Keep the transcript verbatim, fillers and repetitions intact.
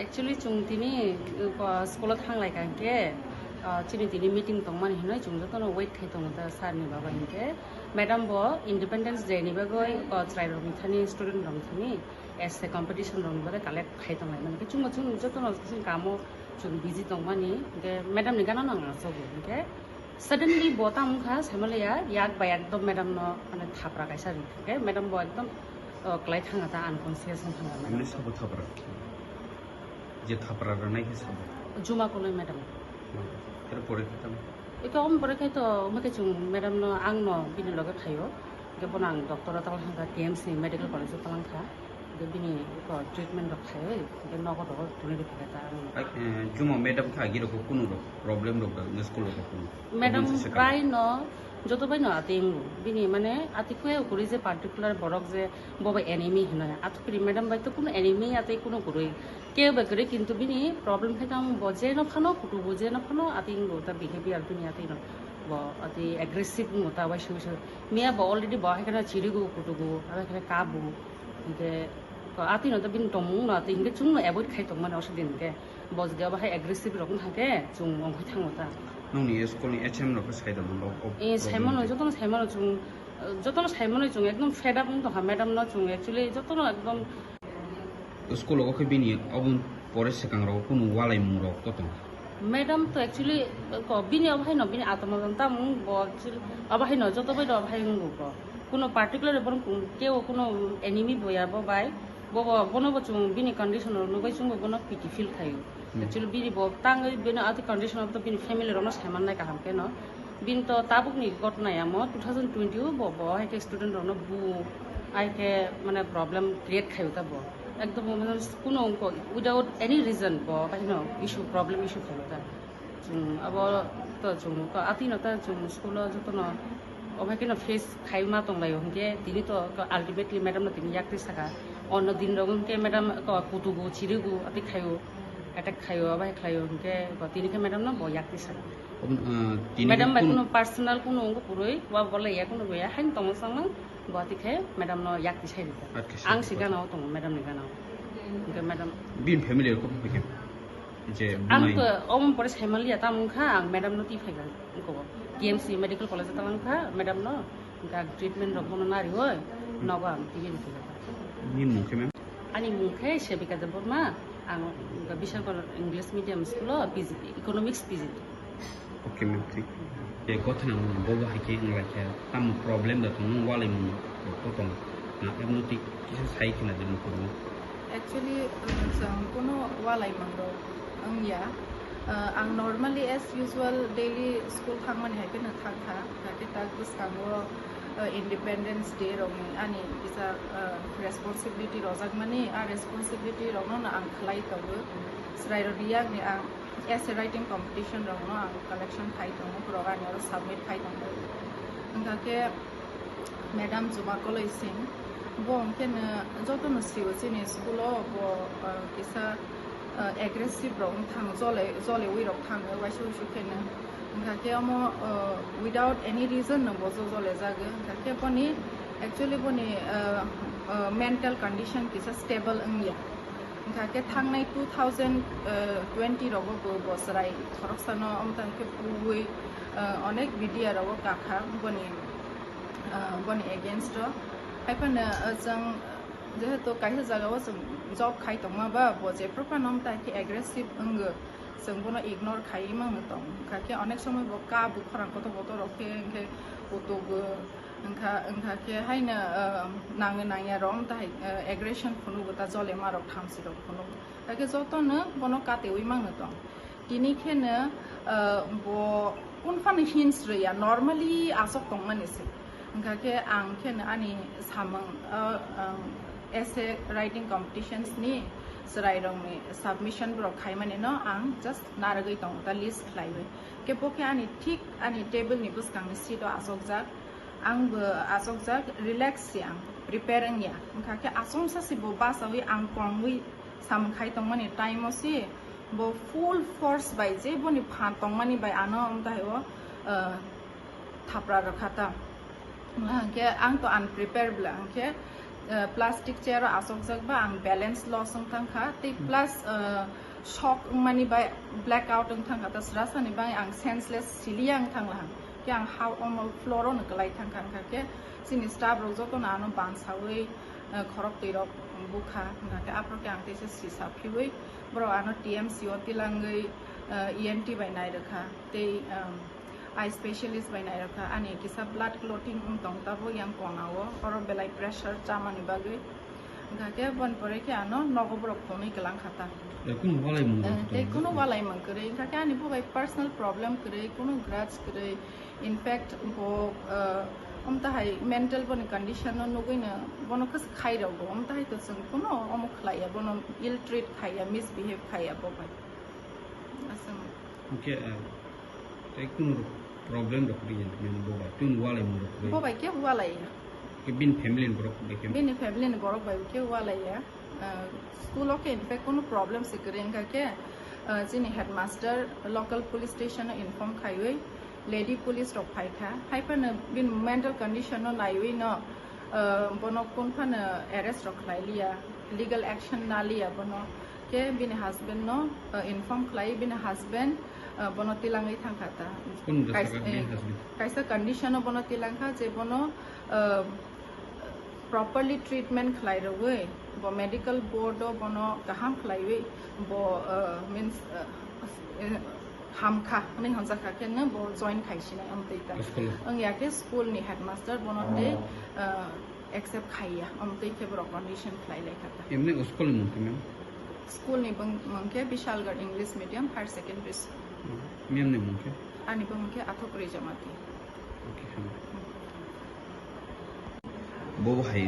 Actually, chwng tini, uh, school-o thang lai ka hinkhe, uh, chini tini meeting tongmani hinwi chwng jotono wait khai tongo ta sir ni bagwi hinkhe. Madam bo Independence Day ni bagwi, uh, chwrai rok ni thani, student rok ni thani essay competition rok ni bagwi collect khai tong lai mani. Chwng bo chwng jotono chwng kamo chwng busy tongmani hinkhe madam ni gana no ang asogo hinkhe. Suddenly bo tamo wngkha, saimanliya, yak bai ekdom madam no, mane, thapra kaisa ri thangkhe, madam bo ekdom, uh, klai thanga ta, unconscious wng thanga madam. Nini sabo thapra? Je thapra rwnai khe sabo? Juma Koloi madam. Ero pore khe tamo? Eko om pore khai to, omo khe chwng madam no, ang no bini loge phaio. Hingke bono ang doctor o talang kha, T M C Medical College o talang kha. Hingke bini eko treatment rok khai, hingke nogo dogo tuni rw kha ta ang. Ai, eh, Juma madam kha, agi rok kunu rok problem rok da, school rok kunu. Madam problem se se bai no, joto bai no ati wngo. Bini mane ati khe ukuri je particular borok je bobo enemy hinoi. Ati kuri madam bai to kunu enemy ati kunu kurui. Kebo gari kintu bini problem khai tang bo je no phano kutugo, je no phano ati wngo ta behavior bini ati no. Bo ati aggressive wngo ta waisa waisa. Miya bo already bo hai kheno chirigo kutugo, abo hai kheno kabu. Hingke ati no ta bini tongmung no ati hingke chwng no avoid khai tongmani oso din hingke. Bo jodi abo hai aggressive rok wngkha khe chwng ongkhoi thango ta. Nongni school ni H M rok khe sai da mano, o, o, Eh, o, saimano, o, jotono saimano chwng, jotono saimano chwng ekdom fed up wng tongkha madam no chwng actually jotono ekdom School o khe bini oboni pore swkang rok kunu walaimung rok to tong? Madam to actually ko bini obo haino bini atma jon tamung bo actually obo haino joto bai do obo hai wngbo ko. Kuno particular borok kung keo kuno enemy boya bo bai. Bo bo bono bo chung bini condition rok nugui chung bo bono pity feel khayo. Hmm. Actually bini bo tangwi bini ati condition of the bini family rok no saiman nai kaham khe no. Bini to tabuk ni ghotna ya mo two thousand twenty o bo, bo hai khe student rok no bu, hai khe mane problem create khayo ta bo. Ekdom mane kuno wngko without any reason bo hai no issue, problem issue khayo ta. Chwng abo to chwng to ati no ta chwng school o joto no obo hai khe no face khai ma tong lai o hinkhe tini to ultimately madam no tini yak twi saka. Onno din rok hinkhe madam to kutugo, chirigo, ati khayo, attack khayo, abo hai khlayo hinkhe tini khe madam no bo yak twi saka. Obo, ah, tini Madam bai kun- kuno personal kuno wngkha kwrwi, wa bo le ya kuno ya, haino tongma samang, bo ati khe madam no yak tisai rwkha. Yak tisai Ang si rwkha. Gana o tongo, madam ni gana o. Hingke madam Bini family rok khe je Ang bunai. To omo pore saimanliya, tamo wngkha ang madam no twi phaikha, wngkha bo. T M C Medical College o talang kha, madam no, hingke ang treatment rok bono nari oi, nogo ang twi rwkha. Nini mung khe, ma'am? Ani mung khe Sebika Debbarma, ang Bishalpur English Medium School o P G, Economics P G. Okay, ma'am, thank you. Je gotha nang bobo hai khe wng lai khe, tamo problem da tong, nwng walai mung ko tong, na, aboni twi kisa sai khna de nukung. Actually, um, chwng kuno walai mung rok wng ya. Uh, ang normally as usual daily school thangmani hai kheno thang kha, hake tak bwskango, uh, Independence Day rokni ani kisa, uh, responsibility rojakmani, a responsibility rokno no ang khlai tongo. Chwrai rok riyakni ang essay writing competition rokno ang collection khai tongo, borok ani oro submit khai tongo. Wngkha khe Madam Juma Koloi Singh, bo hwnkhe no jotono sio chini school o bo, uh, kisa, uh, aggressive rok wng thang, jole, jolewi rok thang waisa wuisu khe no. Wngkha khe omo, uh, without any reason no bo jo-, jole jago. Wngkha khe boni, actually boni, uh, uh, mental condition kisa stable wngya. Wngkha khe thangnai two thousand twenty rogo bo, bo chwrai khoroksano omtang khe puwi, uh, onek media rogo kakha boni, uh, boni against o. Haiphano, uh, chwng jehetu kaisa jagao chwng job khai tongma ba, bo jephru phano omtang khe aggressive wngo, chwng bono ignore khaiwi mangno tong. Wngkha khe onek somoi bo ka, bo khorang kotor kotor rok khe, wngkhe kutugo. Wngkha, wngkha khe haino, uh, nangwi nangya rok, wng tahai, uh, aggression phunugo, ta jolema rok, thamchi rok phunugo. Hakhe jotono bono katewi mangno tong. Tini kheno, uh, bo kunphano hints rwya, normally aswk tongmani se. Wngkha khe ang kheno ani samung, uh, um, essay writing competitions ni chwrai rokni submission borok khaimani no ang just narwgwi tongo, ta list khlaiwi. Khe bo khe ani thik ani table ni bwskang ni seat o asokjak. Ang bo asokjak, relax se ang, prepare wngya. Wngkha khe achomsa se bo bachawi ang kongwi samung khai tongmani time o se bo full force bai je boni phan tongmani bai ano omtahai o, uh, thapra rwkha ta. Hwnkhe ang to unprepared bla, hwnkhe Uh, plastic chair o asokjak ba ang balance loss wng thang kha, tei plus, uh, shock wngmani bai blackout wng thang kha, ta srasani bai ang senseless siliya wng thang laha. Khe ang ha omo floor o no kwlai thang kha, wngkha khe chini staff rok joto no ano bansawi, uh, khorok twi rok bukha, wngkha khe aphuru khe ang teisa sisa phiwi borok ano T M C o tilangwi, uh, E N T bai nai rwkha tei, um, eye specialist bai nai rwkha, ani kisa blood clotting wng tong tabuk yang kona o, oro belai pressure chamani bagwi. Wngkha khe boni pore khe ano nogo borok phunwi kwlang kha ta. Tei kunu walai mung rok Eh, tei tong kunu walai mung kwrwi, wngkha khe ani bo bai personal problem kwrwi, kunu grudge kwrwi. In fact, bo, eh, omtahai mental boni condition no nugwi no bono khe khai rok bo, omtahai to chwng kunu omo khlaiya, bono ill treat khaiya, misbehave khaiya bo bai. Aswk. Hwnkhe, eh, tei kunu rok problem rok kwrwi ya, nini bo bai tun walai mung rok kwrwi. Bo bai kebo walai ya. Ke bini family ni borok bai khe? Bini family ni borok bai kebo walai ya. Ah, school o khe in fact kunu problem se kwrwi, wngkha khe, ah, chini headmaster local police station o inform khaiwi lady police rok phai kha. Hai phano bini mental condition no naiwi no, ah, bono kun phano arrest rok khlai liya, legal action na liya bono. Khe bini husband no, uh, inform khlai, bini husband, uh, bono tilangwi thangkha ta. Kunu da Kais-, saka bini eh, husband? Kaisa condition o bono tilang kha je bono, uh, properly treatment khlai rwui, bo medical board o bono kaham khlaiwi, bo, uh, means, uh, eh, hamkha hwnwi hwnjakha khe no bo join khaisinai amtwi ta. School o? Wngya khe school ni headmaster bono tei, uh, accept khaiya, omo twi khe borok condition khlai lai kha ta. Emni school ni mung khe mem? School ni bung-, mung khe Bishalgarh English Medium Higher Secondary School. Hmm. Mem ni mung khe? Ani bung khe Athok Rejamati. Okay, hambai. Bo bo hai